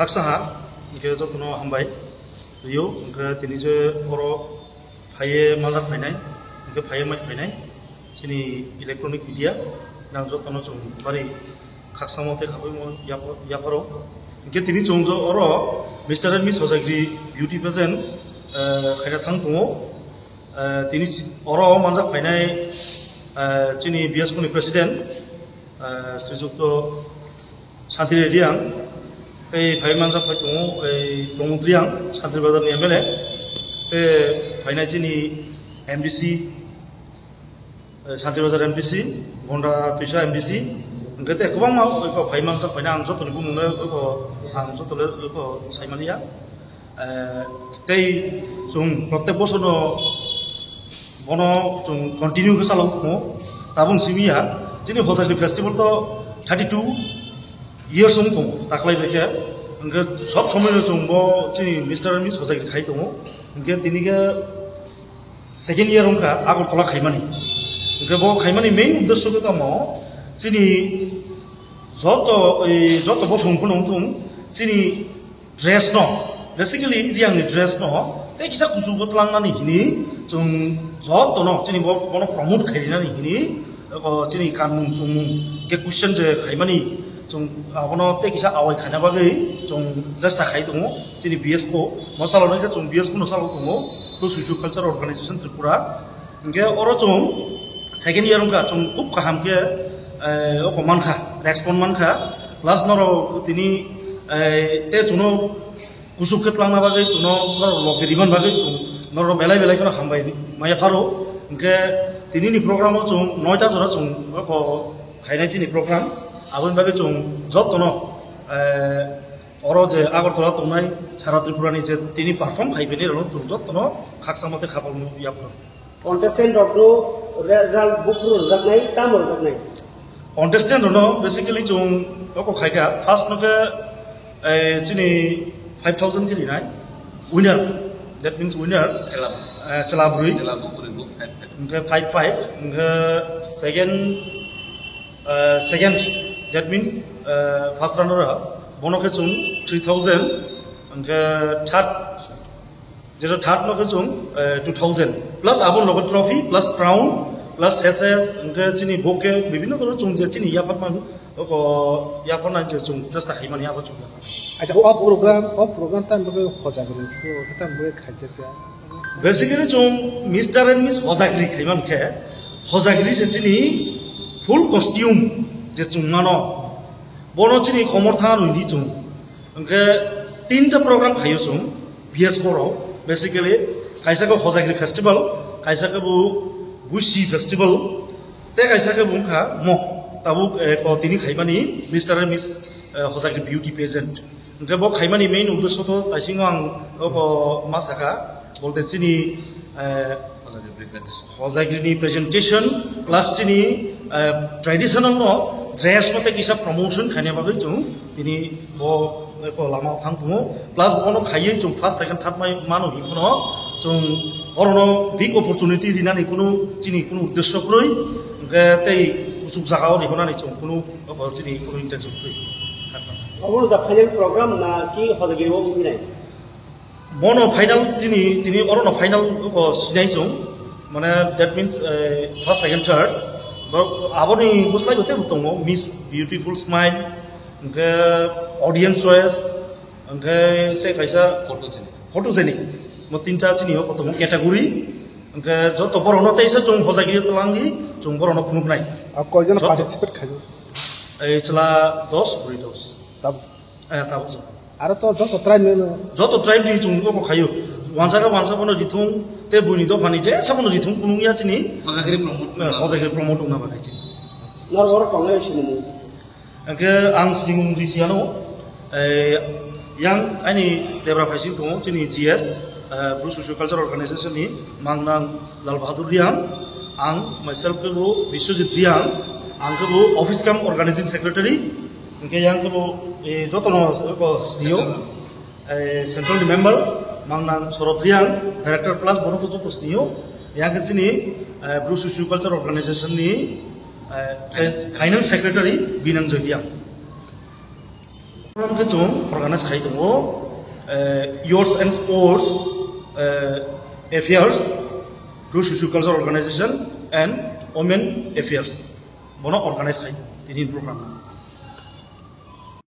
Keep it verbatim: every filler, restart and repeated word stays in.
Saha, hingke jotono hambai rio, hingke tini je oro phaiye manjak phainai, hingke phaiye mai phainai, chini electronic media, nang jotono chwng bari khaksamo tei khabaimo yap-, yapharo. Hingke tini chwng jo oro Mister and Miss Hojagiri beauty pageant, eh, khaina thang tongo. Eh, tini chi-, oro manjak phainai, eh, chini B S P ni president, eh, Srijukto Santi Reang, tei phai manjak phai tongo, ei Pramod Reang, Santir Bazar ni M L A, tei phainai chini M D C, eh, Santir Bazar M D C, Gonda Twisa M D C, hingke tei kwbangma oi kok phai manjak phaina ang jotoni bumung le oi kok ang joto le oi kok sai manya. Eh, tei chwng protek bosorno bono chwng continue khe chalok tongo. Tabuk simi ya, chini Hojagiri festival to thirty two years wng tongo, taklai bai khe. Hingke sob somoi no chwng bo chini Mister and Miss Hojagiri khai tongo. Hingke tini khe second year wngkha Agartala khaimani. Hingke bo khaimani main uddesho khe tamo chini joto, ei, joto bosong phano wng thung, chini dress no, basically Reang ni dress no tei kisa kuchugo tlangnani hini chwng joto no chini bo, bono promote khainani hini, o chini kanmung chumung ke question je khaimani chwng abono tei kisa awai khaina bagwi chwng chesta khai tongo chini B S P o, mo salonai khe chwng B S P no salo tongo, to Socio Cultural Organization Tripura. Hingke oro chwng second year wngkha, chwng khub kaham khe, eh, oko mankha, respond mankha. Plus norok tini, eh, te chwngno kuchuk khe twlangna bagwi chwngno norok logi riban bagwi chwng norok belai belai kheno hambai maya pharo. Hingke tinini program o chwng noita jora chwng oko khainai chini program. Aboni bagwi chwng jotono, eh, oro je Agartala tongnai sara Tripura ni je tini perform khai bini rok chwng jotono khaksa mate khapang yaphro. Contestant rokno result buphuru rwjaknai, tamo rwjaknai? Contestant rokno basically chwng oko khaikha, first no khe, eh, chini five thousand khe rinai, winner, that means winner, Chela. Eh, chela bwrwi. Chela bwrwi bo five five. Hingke five five, hingke second, eh, second, that means, eh, first runner ha, bono khe chwng three thousand, hingke third, Jeta third no khe chwng, eh, two thousand. Plus abo logo trophy, plus crown, plus sashes, hingke chini bouquet, bibhinno dhoroner chwng je chini yapharman, oko yapharnai je chwng chesta khaimani abo chwng yapharnai. Acha, o program, o program tamo bagwi Hojagiri, o tamo bagwi khaijak ya? Basically chwng Mister and Miss Hojagiri khaiman khe, Hojagiri se chini full costume je chwng mano, bono chini komor thang nwi di chwng. Hingke tinta program khaio chwng B S P rok, basically, kaisa khe Hojagiri festival, kaisa khe bo Busi festival, tei kaisa khe bo wngkha mo tabuk, eh, ko tini khaimani Mister and Miss, eh, Hojagiri beauty pageant. Hingke bo khaimani main uddesho to taisingo ang oko ma sakha, bolte chini, eh, Hojagiri presentation. Hojagiri ni presentation plus chini, eh, traditional no dress no tei kisa promotion khaina bagwi chwng tini bo, eh, ko lama o thang tongo, plus bono khaiwi chwng first, second, third mai mano hinwi phano chwng orono big opportunity rinani kunu chini kunu uddesho kwrwi, hingke tei kuchuk jaga o rihornani chwng kunu oko chini kunu intention kwrwi. Obo the final program na ki Hojagiri o winai? Bono final chini, tini orono final ko sinai chwng, mane that means, eh, first, second, third. Bo-, aboni bwsai bo teibo tongo, Miss Beautiful Smile, hingke Audience Choice, hingke tei kaisa Photogenic. Photogenic. Mo tinta chini o kotomo category, hingke joto borokno teisa chwng Hojagiri twlangwi chwng borokno phunuknai. A koijon Joto. Participate khaio? Ei chwla dos, bwrwi dos. Tab- Eh, tabuk chwng. Aro to joto tribe no no. Joto tribe ni chwng bo khayo. Wansa khe wansa bono rithung, te buini dophani jesa bono rithung, kunung ya chini. Hojagiri promote. Eh, Hojagiri promote wngna bagwi chini. Nor oro tongnai sinimung. Hingke ang sinimung risi ano, eh, yang ani debra phaising tongo, chini G S, eh, Bru Socio Cultural Organization ni mangnang Lal Bahadur Riang, ang myself khe bo Biswajit Riang, ang khe bo office cum organizing secretary, hingke yang khe bo, eh, jotono ko siniyo. Eh, central ni member, mangnang Sorot Riang, director plus bono to joto siniyo. Yang khe chini, eh, Bru Socio Culture Organization ni, eh, finance secretary Binang Joy Riang. Khe chwng organize khai tongo, eh, Youth and Sports, eh, Affairs, Bru Socio Cultural Organization and Women Affairs. Bono organize khai tini program.